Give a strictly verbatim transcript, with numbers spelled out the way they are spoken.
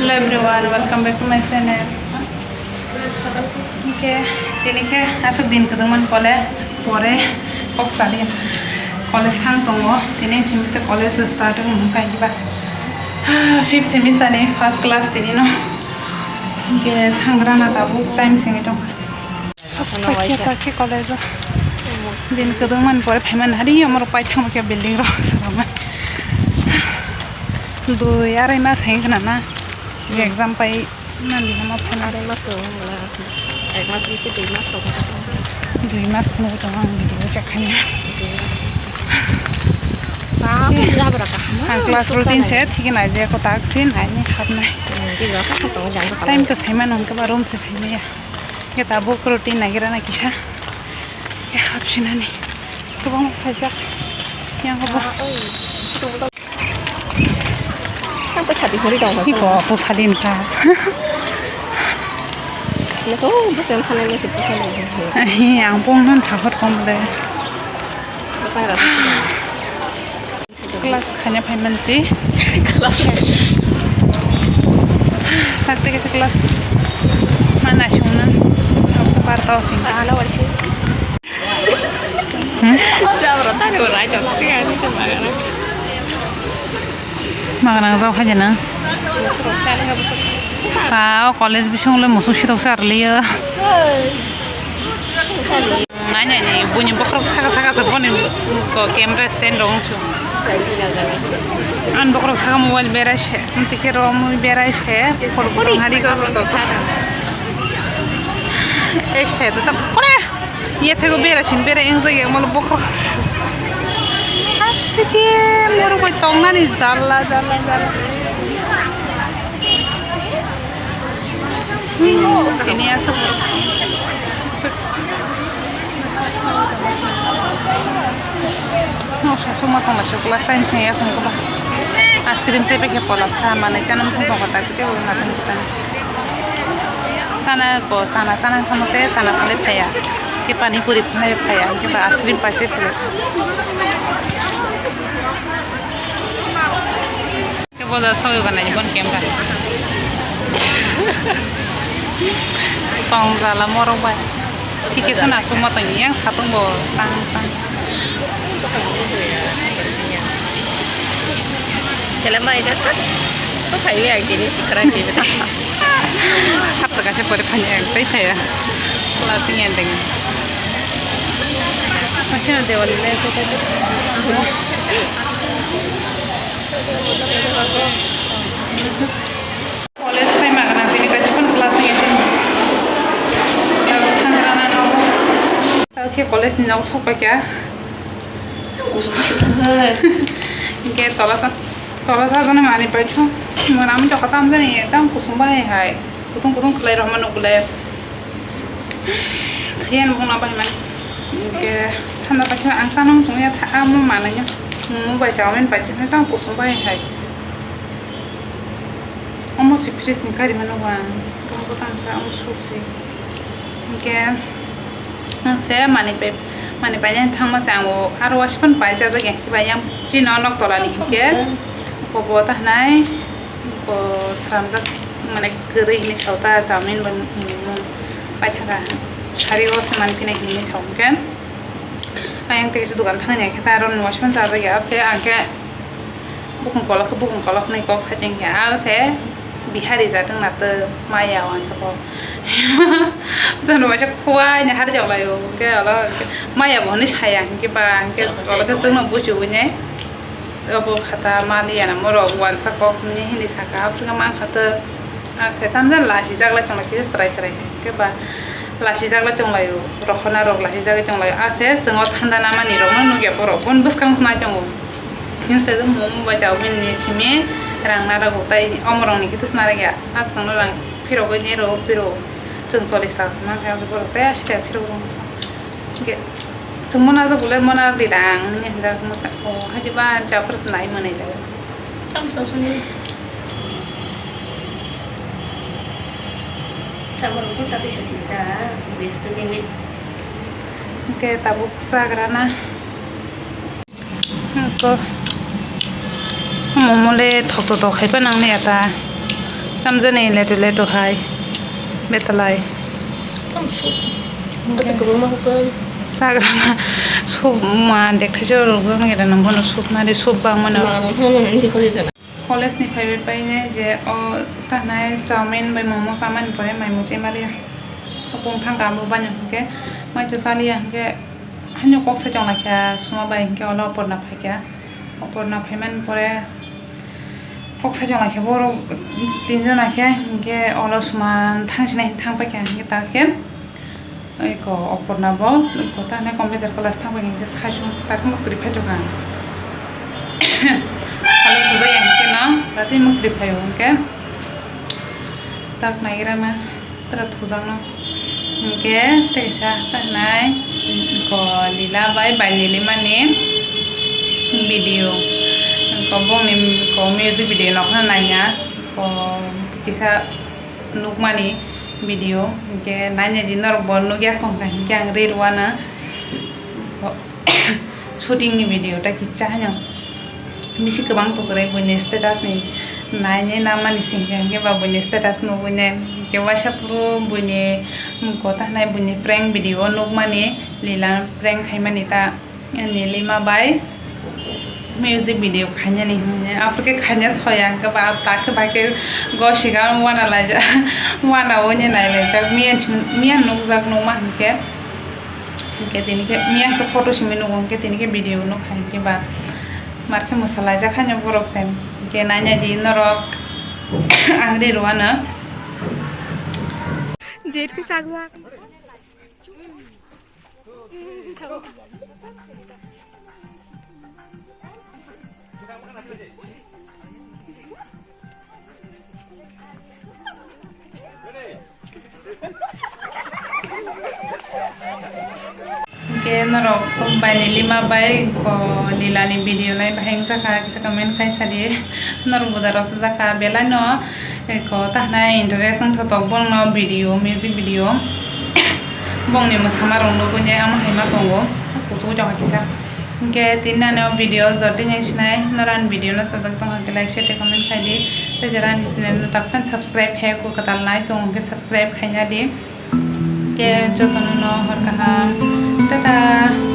Hello everyone, welcome back to my channel. Hingke tini khe aswk din kwdwngmani pole pore kok sadi college thang tongo. Tini simi se college start wng kha hiba fifth semester ni first class tini no. Hingke thangrana tabuk time simi tong. Paikhe, paikhe college o. Din kwdwngmani pore phaimani hari omorok paithangma khe building rok swnamani. Dui arai mas hai khna na. Exam pai mani hama phaina. Arai mas tongo wngla. Ek mas bisi dui mas rok. Dui mas phano tongo ang video check khaina. Dui mas. Ba, jabra ka. Ang class routine se thik nai je ko tak si nai ni khat nai. Time to saimano hwnkhe ba room se saimaya. Khe tabuk routine nagira na kisa. Khe hapsinani. Kwbangma phaijak. Yang hobo. Ang pwsa di hori dong. Iko pwsa din ta. Nako bwswng thanai nai se pwsa di. Hi, ang pong non chahot kom de. Bukai rok. Class khaina phaimansi. Class. Takte kaisa class. Mana sungna. Aku partao sing. Ano warsi. Hmm? Jabra tari warai jabra. Magarang jao khaja na. Ka college bising le musu sirok sar liya. Nai nai ni buini bokhorok saka saka se boni ko camera stand rok wngsu. An bokhorok saka mobile berai se, tike ro mui berai se, khor bwtang hari ko ko. Ei se to kore. Ye thego berai sin berai wng jagya molo bokhorok. Asike moro koi tongnani jalla jalla jalla. Tini aswk. Nok sasuk ma tongla suk last time se ya khum kuba. Ice cream se pekhe pola sa mane chanam sung tongkha ta khe bo na tong ta. Sana ko sana sana thamo se sana phale phaya. Ke pani puri phale phaya ke ba ice cream paise phale. Ke boda soyo ganai bon camera. Tong jala morok bai. Thike suna suma tong yang satung bo tang tang. Sela mai da. To khai ya gini kerang gini. Hapta kaisa pore phani ang tei thaya. Pula tingyan deng. Masih ada wali lai. College phai magana tini kaisa phano class ni tini. Thangrana no. Tao khe college ni nok sok paikha. Hingke tola sa tola sa jani mani paitho. Mona mi jokka tam jani tam kusung bahai hai. Kutung kutung khlai rok mano bole. Thiyan bung na bahai mani. Hingke thanda paitho ang tanong sung ya tha amo mananya. Momo bai chowmin paitho tam kusung bahai hai. Omo si fridge ni kari mano ba, tong bwtang sa omo soup si. Hingke ang se mani pai, mani paina thangma se ang o aro waisa phano paisa jagya hiba yang chini o nok tola ni hingke kobo ta hinai ko sramjak mane kwrwi hinwi sauta chowmin bo mung paithaka sari o se mani phina hinwi sao hingke ayang tei kisa dogan thangni khe ta aro waisa phano chajagya se ang khe. Bukung kolok khe bukung kolok hinwi kok saichung khe, ah, se Bihari jat wngna tw maya wansa kok. Chwng rw waisa khuaini hari jok laio, hwnkhe olo maya bo hinwi saya, hwnkhe ba, hwnkhe olo khe chwngno buchiwi nai. Obo khata maliya na morok wansa kok hinwi hinwi saka, aphuru khe mankha tw. Ah, se tamjani lasijak lai tongla kisa chwrai chwrai hai. Khe ba lasijak lai tong laio, rohona rok lasijagwi tong laio. Ah, se chwng o thanda namani rokno nukya borok. Boni bwskang se nai tongo. Himse momo bai chowmin ni simi rang narago, tai omorok ni khe tisna rwgya. Ah, chwngno rang phirogwi ni rw phiro. Chwng chollish taka se mankha, borok tei ashi taka phirogwi tong kha. Hingke chwng mona rok le mona rok di rang hinwi hinjak mwsa. Oh, hajiba chapra se nai mwnwi lai. Tamo sosoni. Sabor ko tati sasita, biasa ini. Hingke tabuk chagrana. Hingke momo le thok thok thok hai pa nang ya ta. Tamjani leto leto hai betalai. Tam soup. Asa kwbangma hukun. Sagrana soup ma dekthaisa rwgwk nang era nang bono soup nari soup bangmano. Manung thangnani je khori gana. College ni phaibai paine je o tanai chowmin bai momo chamani pore mai muchung maliya. Kung thangka abo banya hwnkhe mai to chaliya hwnkhe haino kok sai tonglaikha suma bai hwnkhe olo oporna phaikha. Oporna phaimani pore kok sai tonglaikha borok tinjon haikhe hwnkhe olo suma thangsinai thangpaikha hwnkhe takhe. Eko oporna bo eko ta hwnwi computer class thang bai hwnkhe saichung ta khe mwktwi phai tongkha. Salo thujak ya hwnkhe no ta tei mwktwi phai o hwnkhe tak naigra na tra thujakno hwnkhe tei kaisa ta hwnai eko Lila bai bai Nilimani video eko bongni eko music video no khna naiya eko kisa nukmani video hwnkhe nainai di norok bo nukya khong kha hwnkhe ang rwi rwano shooting ni video ta kicha haino bisi kwbang tukwrwi buini status ni nainai namani singkhe hwnkhe ba buini status nugwi nai hwnkhe waisa phuru buini kota hinai buini prank video nukmani Lila prank khaimani ta. Nilima bai music video khainani hinwi aphuru khe khaina soya hwnkhe ba takhe bai khe gosika wana laijak wana uni nailaijak miya miya nukjak nukma hinkhe hinkhe tini khe miya hinkhe photo simi nugo hinkhe tini khe video no khai hinkhe ba mar khe mwsa laijak haino borok se hinkhe naina di norok ang ri rwano. Jet khe sakjak. Hwnkhe norok bai Nilima bai ko Lila ni video nai bahai wngjakha kisa comment khai sadi norok buda rok sajak kha belai no. Eko tahna interest wngthotok bongno video, music video. Bongni mwsama rok nugwi ne amo hai ma tongo. Kuchuk jokha kisa. Hinkhe tini ani o video jotoni sinai norani video no sajak tongkha khe like, share tei comment khaidi. Tei jora ani channel no tak fan subscribe khe kwtal nai tongo khe subscribe khaina di. Khe jotono no hor kaham. Tata.